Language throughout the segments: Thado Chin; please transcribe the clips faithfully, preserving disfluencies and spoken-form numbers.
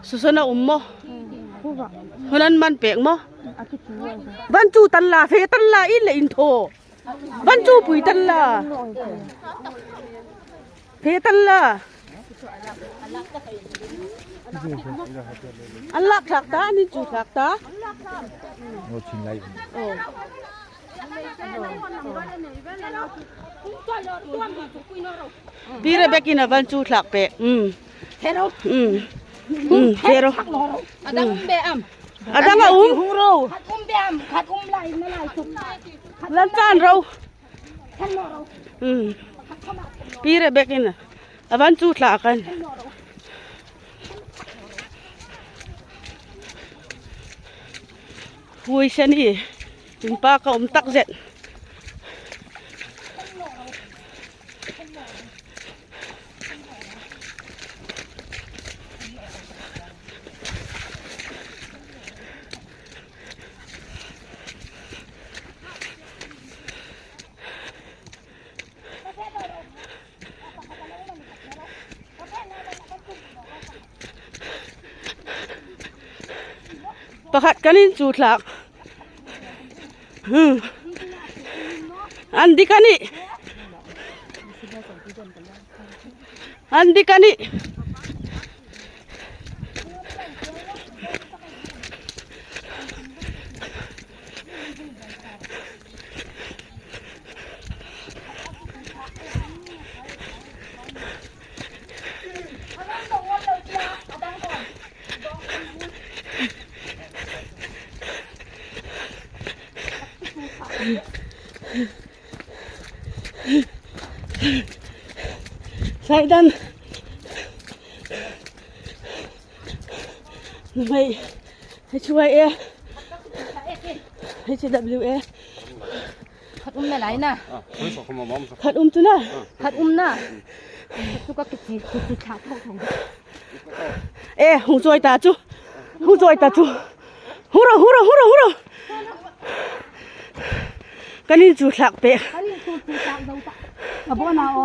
Susona um mo. Hunan man pek mo. Van chu tan la, fe tan la, in le in tho. Van chu pui tan la. Fe tan la. An lak thlak ta, an in chu thlak ta. Oh. Pi Rebek in a van chu thlak pe. Um. Thero. Um. Um, thero. Adang um be am. Adang a um. Hung ro. Khat um be am, khat um lai, na lai chu. Lan chan ro. Khat lo ro. Um. Pi Rebek in a van chu thlak an. Hui sen hi. Tin pa ka um tak zet. Pakhat kan in chu thlak. Hmm. An dik ani. An dik ani. Saidan. Numei. H Y A. H W A. Khat um na lai na. Khat um tu na. Khat um na. Tu ka kichi, kichi tha tho tho. Eh, hung choi ta chu. Hung choi ta chu. Hung ro, hung ro, hung ro, hung ro. Kan in chu thlak pe. Kan in chu thlak zo ta. Abona o.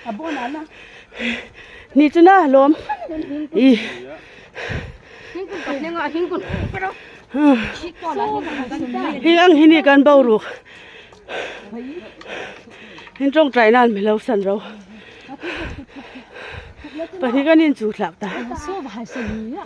Abona na. Ni chu na lom. I. Hingkun ka nenga, hingkun. Hi ang hini kan bau ru. Hin tong trai nan mi lo san ro. Pahni kan in chu thlak ta. So ba hai so ni ya.